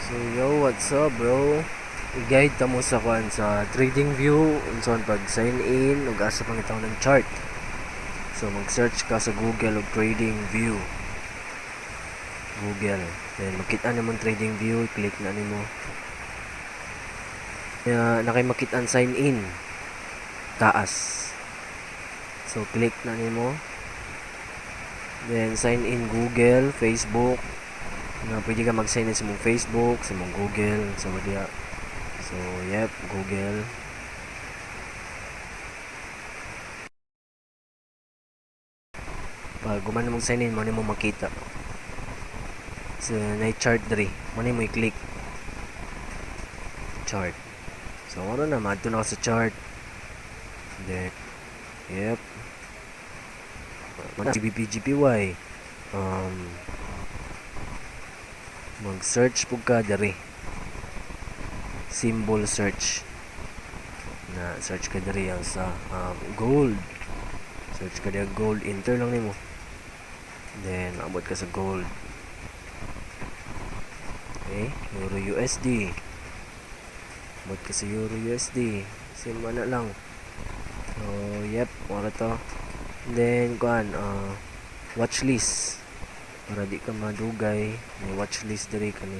So yo, what's up, bro? I-guide ta mo sa kuan sa Trading View unsaon pag sign in ug asa pangitaon ng chart. So mag-search ka sa Google og Trading View. Google. Then makita nimo Trading View, click na nimo. Kaya na kay makita sign in taas. So click na nimo. Then sign in Google, Facebook, nga pwede ka mag-sign in sa imong Facebook, sa imong Google, sa diya. So, yep, Google. Pag guman mo sign in, mo nimo makita. So, na chart diri. Mo nimo i-click. Chart. So, ano na, maadto na ka sa chart. Then, yep. Mana GBP JPY. Mag-search pud ka diri. Symbol search. Na search ka diri ang sa gold. Search ka diri gold, enter lang nimo. Then maabot ka sa gold. Okay, Euro USD. Abot ka sa Euro USD. Same na lang. So, yep, mao to. Then kuan watch list para di ka madugay, may watch list diri kani.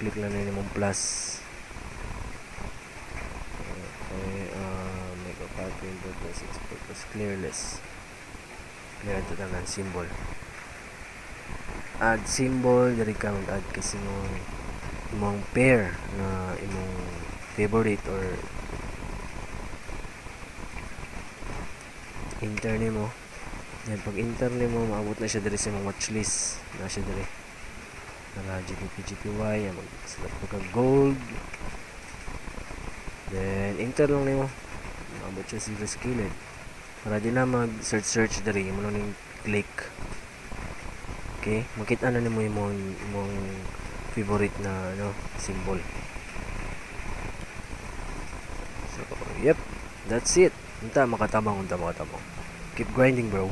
Click lang na nimong plus. Okay, make a copy, import plus, export plus, clear list. Clear ito tanan symbol. Add symbol, diri ka mag-add kasi imong pair na imong favorite or enter nimo. Then pag enter nimo, maabot na siya diri sa imong watch list. Na siya diri. Nara GBP JPY, mag-select ka gold. Then enter lang nimo. Maabot siya sa kilid. Para di na mag search search diri, imo lang ning click. Okay, makita na nimo imong favorite na ano symbol. So, yep, that's it. Unta makatabang, unta makatabang. Keep grinding, bro.